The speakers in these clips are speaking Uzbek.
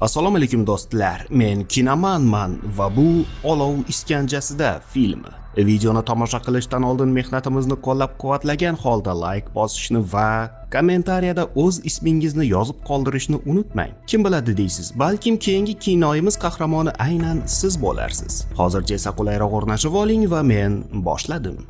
Assalomu alaykum do'stlar. Men Kinomanman va bu Olov iskanjasida filmi. Videoni tomosha qilishdan oldin mehnatimizni qo'llab-quvvatlagan holda like bosishni va kommentariyada o'z ismingizni yozib qoldirishni unutmang. Kim biladi deysiz, balkim keyingi kinoyimiz qahramoni aynan siz bo'larsiz. Hozircha esa qulayroq o'rnashib oling va men boshladim.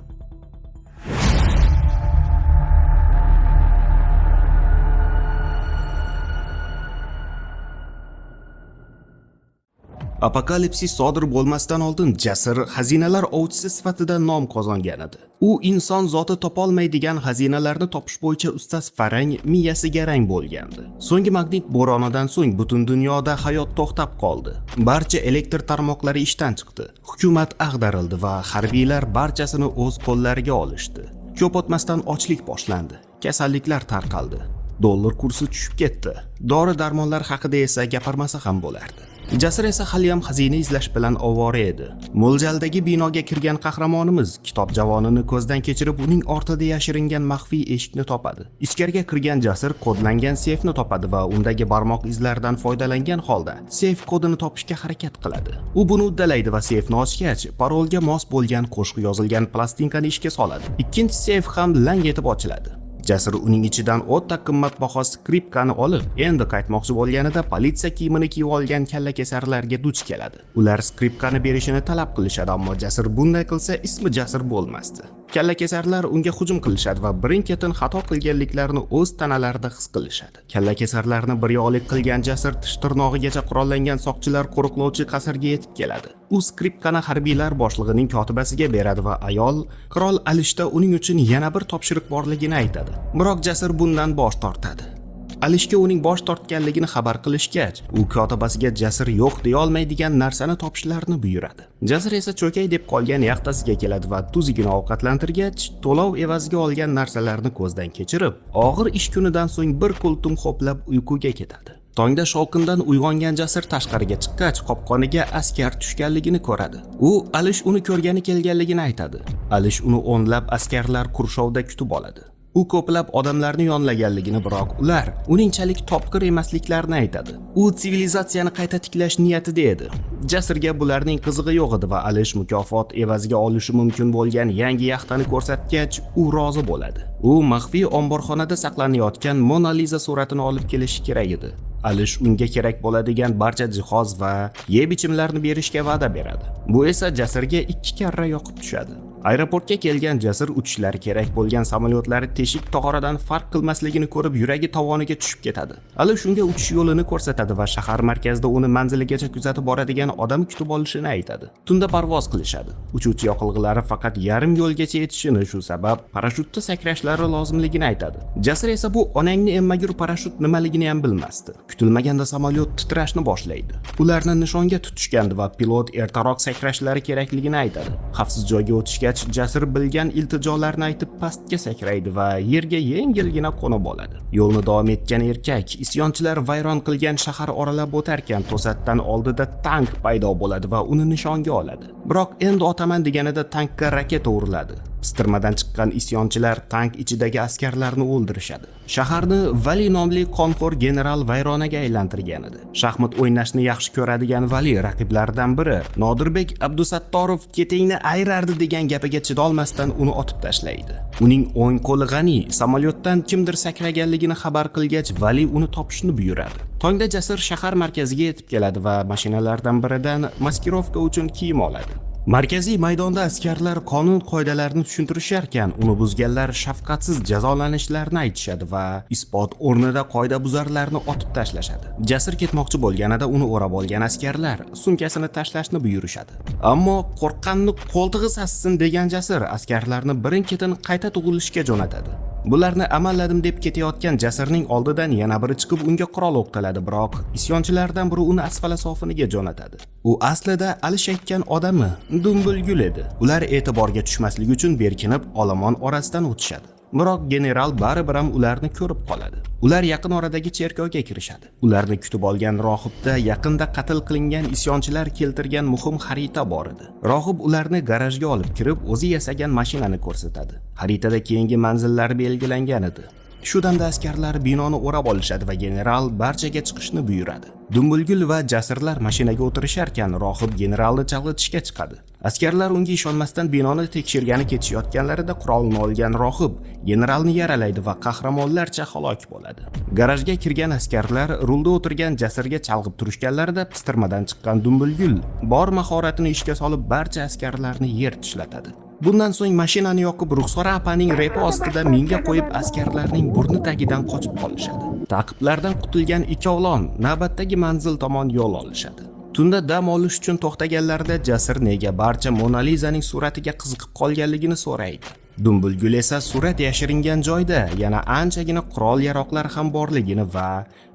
Apokalipsis sodir bo'lmasdan oldin Jasir xazinalar ovchisi sifatida nom qozongan edi. U inson zoti topolmaydigan xazinalarni topish bo'yicha ustaz farang miyasiga rang bo'lgandi. So'nggi magnit bo'ronidan so'ng butun dunyoda hayot to'xtab qoldi. Barcha elektr tarmoqlari ishdan chiqdi. Hukumat ag'darildi va harbiylar barchasini o'z qo'llariga olishdi. Ko'p o'tmasdan ochlik boshlandi. Kasalliklar tarqaldi. Dollar kursi tushib ketdi. Dori-darmonlar haqida esa gapirmasa ham bo'lardi. Jasir esa haliyam xazina izlash bilan ovora edi. Mo'ljaldagi binoga kirgan qahramonimiz kitob javonini ko'zdan kechirib, uning ortida yashiringan maxfiy eshikni topadi. Ichkariga kirgan Jasir kodlangan seyfni topadi va undagi barmoq izlaridan foydalangan holda seyf kodini topishga harakat qiladi. U buni uddalaydi va seyfni ochgach, parolga mos bo'lgan qo'shiq yozilgan plastinkani ishga soladi. Ikkinchi seyf ham lang etib ochiladi. Jasir uning ichidan o'ta qimmatbaho skripkani olib, endi qaytmoqchi bo'lganida politsiya kiyimini kiyib olgan kallakesarlarga duch keladi. Ular skripkani berishini talab qilishadi, ammo Jasir bunday qilsa ismi Jasir bo'lmasdi. Kallakesarlar unga hujum qilishadi va birin-ketin xato qilganliklarini o'z tanalarida his qilishadi. Kallakesarlarni bir yoqlik qilgan Jasir tish tirnog'igacha qurollangan soqchilar qo'riqlovchi qasrga yetib keladi. U skripkani harbiylar boshlig'ining kotibasiga beradi va ayol qirol Alishda uning uchun yana bir topshiriq borligini aytadi. Biroq Jasir bundan bosh tortadi. Alishga uning bosh tortganligini xabar qilishgach, u kotibasiga Jasir yo'q deya olmaydigan narsani topishlarini buyuradi. Jasir esa cho'kay deb qolgan yaxtasiga keladi va tuzigini ovqatlantirgach, to'lov evaziga olgan narsalarni ko'zdan kechirib, og'ir ish kunidan so'ng bir qultum ho'plab uyquga ketadi. Tongda shovqindan uyg'ongan Jasir tashqariga chiqqach, qopqoniga askar tushganligini ko'radi. U Alish uni ko'rgani kelganligini aytadi. Alish uni o'nlab askarlar qurshovda kutib oladi. U ko'plab odamlarni yonlaganligini, biroq ular uningchalik topqir emasliklarini aytadi. U sivilizatsiyani qayta tiklash niyatida edi. Jasirga bularning qizig'i yo'q edi va Alish mukofot evaziga olishi mumkin bo'lgan yangi yaxtani ko'rsatgach, u rozi bo'ladi. U maxfiy omborxonada saqlanayotgan Mona Liza suratini olib kelishi kerak edi. Alish unga kerak bo'ladigan barcha jihoz va yeb-ichimlarni berishga va'da beradi. Bu esa Jasirga ikki karra yoqib tushadi. Aeroportga kelgan Jasir uchishlari kerak bo'lgan samolyotlari teshik tog'oradan farq qilmasligini ko'rib yuragi tovoniga tushib ketadi. Alish unga uchish yo'lini ko'rsatadi va shahar markazida uni manziligacha kuzatib boradigan odam kutib olishini aytadi. Tunda parvoz qilishadi. Uchuvchi yoqilg'ilari faqat yarim yo'lgacha yetishini, shu sabab parashyutda sakrashlari lozimligini aytadi. Jasir esa bu onangni emmagur parashyut nimaligini ham bilmasdi. Kutilmaganda samolyot titrashni boshlaydi. Ularni nishonga tutishgandi va pilot ertaroq sakrashlari kerakligini aytadi. Xavfsiz joyga o'tishgach Jasir bilgan iltijolarni aytib pastga sakraydi va yerga yengilgina qo'nib oladi. Yo'lni davom etgan erkak isyonchilar vayron qilgan shahar oralab o'tarkan to'satdan oldida tank paydo bo'ladi va uni nishonga oladi. Biroq endi otaman deganida tankka raketa uriladi. Pistirmadan chiqqan isyonchilar tank ichidagi askarlarni o'ldirishadi. Shaharni Vali nomli qonxo'r general vayronaga aylantirgan edi. Shaxmat o'ynashni yaxshi ko'radigan Vali raqiblaridan biri Nodirbek Abdusattorov ketingni ayrardi degan gapiga chidolmasdan uni otib tashlaydi. Uning o'ng qo'li G'ani samolyotdan kimdir sakraganligini xabar qilgach, Vali uni topishni buyuradi. Tongda Jasir shahar markaziga yetib keladi va mashinalardan biridan maskirovka uchun kiyim oladi. Markaziy maydonda askarlar qonun qoidalarini tushuntirisharkan, uni buzganlar shafqatsiz jazolanishlarini aytishadi va isbot o'rnida qoidabuzarlarni otib tashlashadi. Jasir ketmoqchi bo'lganida uni o'rab olgan askarlar sumkasini tashlashni buyurishadi. Ammo qo'rqqanni qo'ltig'i sassin degan Jasir askarlarni birin-ketin qayta tug'ilishga jo'natadi. Bularni amalladim deb ketayotgan Jasirning oldidan yana biri chiqib unga qurol o'qtaladi, biroq isyonchilardan biri uni asfala sofiniga jo'natadi. U aslida Alish aytgan odami Dumbulgul edi. Ular e'tiborga tushmaslik uchun berkinib olomon orasidan o'tishadi. Biroq general baribir ham ularni ko'rib qoladi. Ular yaqin oradagi cherkovga kirishadi. Ularni kutib olgan rohibda yaqinda qatl qilingan isyonchilar keltirgan muhim xarita bor edi. Rohib ularni garajga olib kirib, o'zi yasagan mashinani ko'rsatadi. Xaritada keyingi manzillar belgilangan edi. Shu damda askarlar binoni o'rab olishadi va general barchaga chiqishni buyuradi. Dumbulgul va Jasirlar mashinaga o'tirisharkan, rohib generalni chalg'itishga chiqadi. Askarlar unga ishonmasdan binoni tekshirgani ketishayotganlarida qurolni olgan rohib generalni yaralaydi va qahramonlarcha halok bo'ladi. Garajga kirgan askarlar rulda o'tirgan Jasirga chalg'ib turishganlarida pistirmadan chiqqan Dumbulgul bor mahoratini ishga solib, barcha askarlarni yer tishlatadi. Bundan so'ng mashinani yoqib, Ruxsora apaning repi ostida minga qo'yib, askarlarning burni tagidan qochib qolishadi. Ta'qiblardan qutulgan ikkovlon navbatdagi manzil tomon yo'l olishadi. Tunda dam olish uchun to'xtaganlarida Jasir nega barcha Mona Lizaning suratiga qiziqib qolganligini so'raydi. Dumbulgul esa surat yashiringan joyda yana anchagina qurol-yaroqlar ham borligini va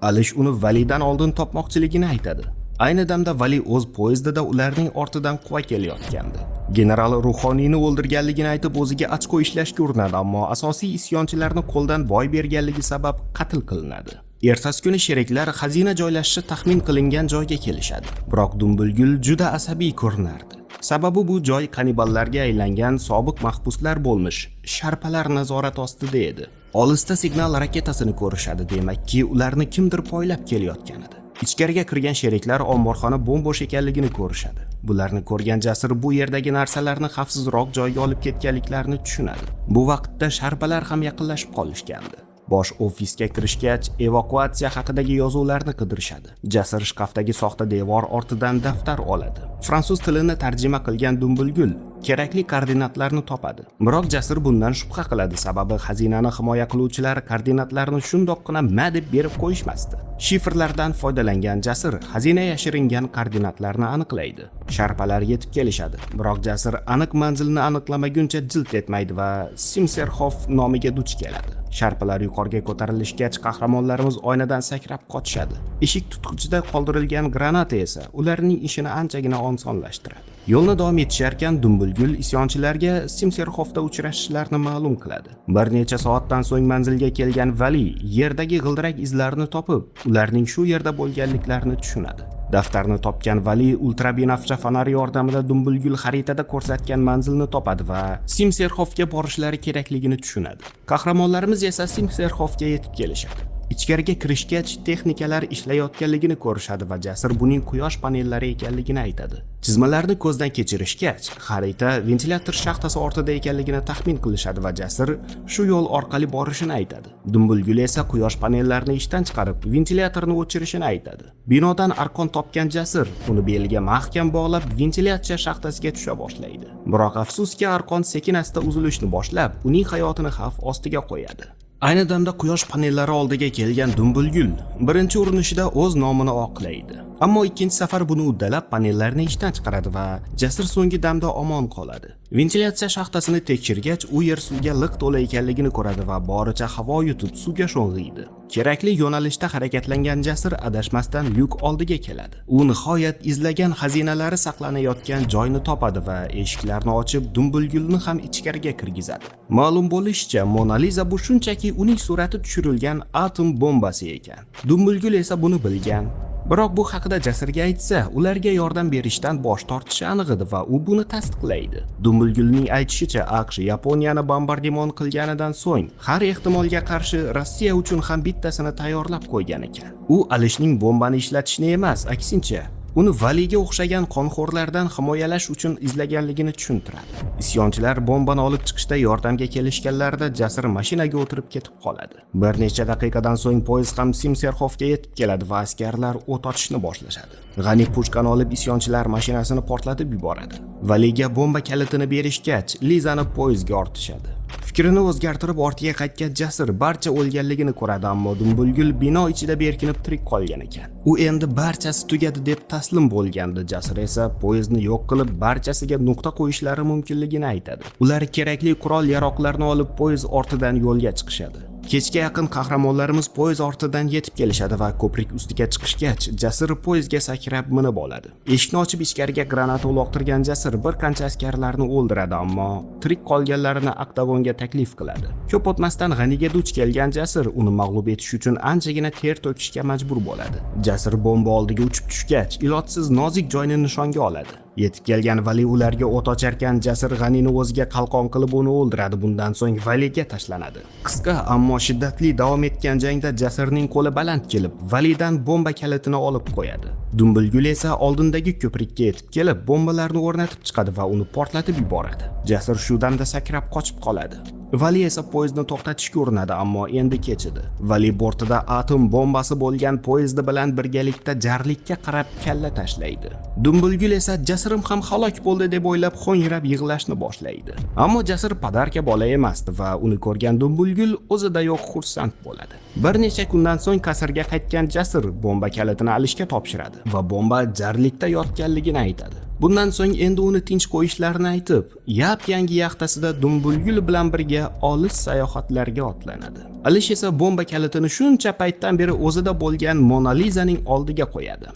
Alish uni Validan oldin topmoqchiligini aytadi. Ayni damda Vali o'z poyezdida ularning ortidan quva kelayotgandi. General ruhoniyni o'ldirganligini aytib, o'ziga ochko ishlashga urinadi, ammo asosiy isyonchilarni qo'ldan boy berganligi sabab qatl qilinadi. Ertasi kuni sheriklar xazina joylashishi taxmin qilingan joyga kelishadi. Biroq Dumbulgul juda asabiy ko'rinardi. Sababi bu joy kaniballarga aylangan sobiq mahbuslar bo'lmish sharpalar nazorati ostida edi. Olisda signal raketasini ko'rishadi, demakki, ularni kimdir poylab kelayotgan edi. Ichkariga kirgan sheriklar omborxona bo'm-bo'sh ekanligini ko'rishadi. Bularni ko'rgan Jasir bu yerdagi narsalarni xavfsizroq joyga olib ketganliklarini tushunadi. Bu vaqtda sharpalar ham yaqinlashib qolishgandi. Bosh ofisga kirishgach, evakuatsiya haqidagi yozuvlarni qidirishadi. Jasir shkafdagi soxta devor ortidan daftar oladi. Fransuz tilini tarjima qilgan Dumbulgul kerakli koordinatlarni topadi. Biroq Jasir bundan shubha qiladi, sababi xazinani himoya qiluvchilar koordinatlarni shundoqqina ma deb berib qo'yishmasdi. Shifrlardan foydalangan Jasir xazina yashiringan koordinatlarni aniqlaydi. Sharpalar yetib kelishadi. Biroq Jasir aniq manzilni aniqlamaguncha jilt etmaydi va Simserxof nomiga duch keladi. Sharpalar yuqoriga ko'tarilishgach, qahramonlarimiz oynadan sakrab qochishadi. Eshik tutqichida qoldirilgan granata esa ularning ishini anchagina osonlashtiradi. Yo'lni davom etisharkan, Dumbulgul isyonchilarga Simserxofda uchrashishlarini ma'lum qiladi. Bir necha soatdan so'ng manzilga kelgan Vali yerdagi g'ildirak izlarini topib, ularning shu yerda bo'lganliklarini tushunadi. Daftarni topgan Vali ultrabinafsha fonar yordamida Dumbulgul xaritada ko'rsatgan manzilni topadi va Simserxofga borishlari kerakligini tushunadi. Qahramonlarimiz esa Simserxofga yetib kelishadi. Ichkariga kirishgach, texnikalar ishlayotganligini ko'rishadi va Jasir buning quyosh panellari ekanligini aytadi. Chizmalarni ko'zdan kechirishgach, xarita ventilyator shaxtasi ortida ekanligini taxmin qilishadi va Jasir shu yo'l orqali borishini aytadi. Dumbulgul esa quyosh panellarini ishdan chiqarib, ventilyatorni o'chirishini aytadi. Binodan arqon topgan Jasir uni beliga mahkam bog'lab, ventilyatsiya shaxtasiga tusha boshlaydi. Biroq afsuski, arqon sekin-asta uzilishni boshlab, uning hayotini xavf ostiga qo'yadi. Ayni damda quyosh panellari oldiga kelgan Dumbulgul birinchi urinishida o'z nomini oqlaydi. Ammo ikkinchi safar buni uddalab, panellarni ishdan chiqaradi va Jasir so'nggi damda omon qoladi. Ventilyatsiya shaxtasini tekshirgach, u yer suvga liq to'la ekanligini ko'radi va boricha havo yutib, suvga sho'ng'iydi. Kerakli yo'nalishda harakatlangan Jasir adashmasdan lyuk oldiga keladi. U nihoyat izlagan xazinalari saqlanayotgan joyni topadi va eshiklarni ochib, Dumbulgulni ham ichkariga kirgizadi. Ma'lum bo'lishicha, Mona Liza bu shunchaki uning surati tushirilgan atom bombasi ekan. Dumbulgul esa buni bilgan. Biroq bu haqida Jasirga aytsa, ularga yordam berishdan bosh tortishi aniq edi va u buni tasdiqlaydi. Dumbulgulning aytishicha, AQSh Yaponiyani bombardimon qilganidan so'ng har ehtimolga qarshi Rossiya uchun ham bittasini tayyorlab qo'ygan ekan. U Alishning bombani ishlatishni emas, aksincha, uni Valiga o'xshagan qonxo'rlardan himoyalash uchun izlaganligini tushuntiradi. Isyonchilar bombani olib chiqishda yordamga kelishganlarida Jasir mashinaga o'tirib ketib qoladi. Bir necha daqiqadan so'ng poyezd ham Simserxofga yetib keladi va askarlar o't ochishni boshlashadi. G'ani pushkani olib, isyonchilar mashinasini portlatib yuboradi. Valiga bomba kalitini berishgach, Lizani poyezdga ortishadi. Fikrini o'zgartirib ortiga qaytgan Jasir barcha o'lganligini ko'radi, ammo Dumbulgul bino ichida berkinib tirik qolgan ekan. U endi barchasi tugadi deb taslim bo'lgandi. Jasir esa poyezdni yo'q qilib, barchasiga nuqta qo'yishlari mumkinligini aytadi. Ular kerakli qurol-yaroqlarni olib, poyezd ortidan yo'lga chiqishadi. Kechga yaqin qahramonlarimiz poyezd ortidan yetib kelishadi va ko'prik ustiga chiqishgach, Jasir poyezdga sakrab minib oladi. Eshikni ochib ichkariga granata uloqtirgan Jasir bir qancha askarlarni o'ldiradi, ammo tirik qolganlarini oktagonga taklif qiladi. Ko'p o'tmasdan G'aniga duch kelgan Jasir uni mag'lub etish uchun anchagina ter to'kishga majbur bo'ladi. Jasir bomba oldiga uchib tushgach, ilojsiz nozik joyni nishonga oladi. Yetib kelgan Vali ularga o't ocharkan, Jasir G'anini o'ziga qalqon qilib, uni o'ldiradi. Bundan so'ng Valiga tashlanadi. Qisqa, ammo shiddatli davom etgan jangda Jasirning qo'li baland kelib, Validan bomba kalitini olib qo'yadi. Dumbilgul esa oldindagi ko'prikka yetib kelib, bombalarni o'rnatib chiqadi va uni portlatib yuboradi. Jasir shu damda sakrab qochib qoladi. Vali esa poyezdni to'xtatishga urinadi, ammo endi kech edi. Vali bortida atom bombasi bo'lgan poyezdi bilan birgalikda jarlikka qarab kalla tashlaydi. Dumbilgul esa Jasirim ham halok bo'ldi deb o'ylab, ho'ngrab yig'lashni boshlaydi. Ammo Jasir подарка bola emasdi va uni ko'rgan Dumbilgul o'zida yo'q xursand bo'ladi. Bir necha kundan so'ng qasrga qaytgan Jasir bomba kalitini Alishga topshiradi va bomba jarlikda yotganligini aytadi. Bundan so'ng endi uni tinch qo'yishlarini aytib, yap-yangi yaxtasida Dumbulgul bilan birga olis sayohatlarga otlanadi. Alish esa bomba kalitini shuncha paytdan beri o'zida bo'lgan Mona Lizaning oldiga qo'yadi.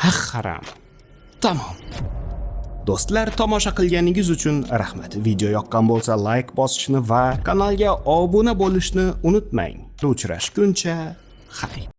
Ha haram. Tamom. Do'stlar, tomosha qilganingiz uchun rahmat. Video yoqqan bo'lsa, like bosishni va kanalga obuna bo'lishni unutmang. Uchrashguncha, xayr.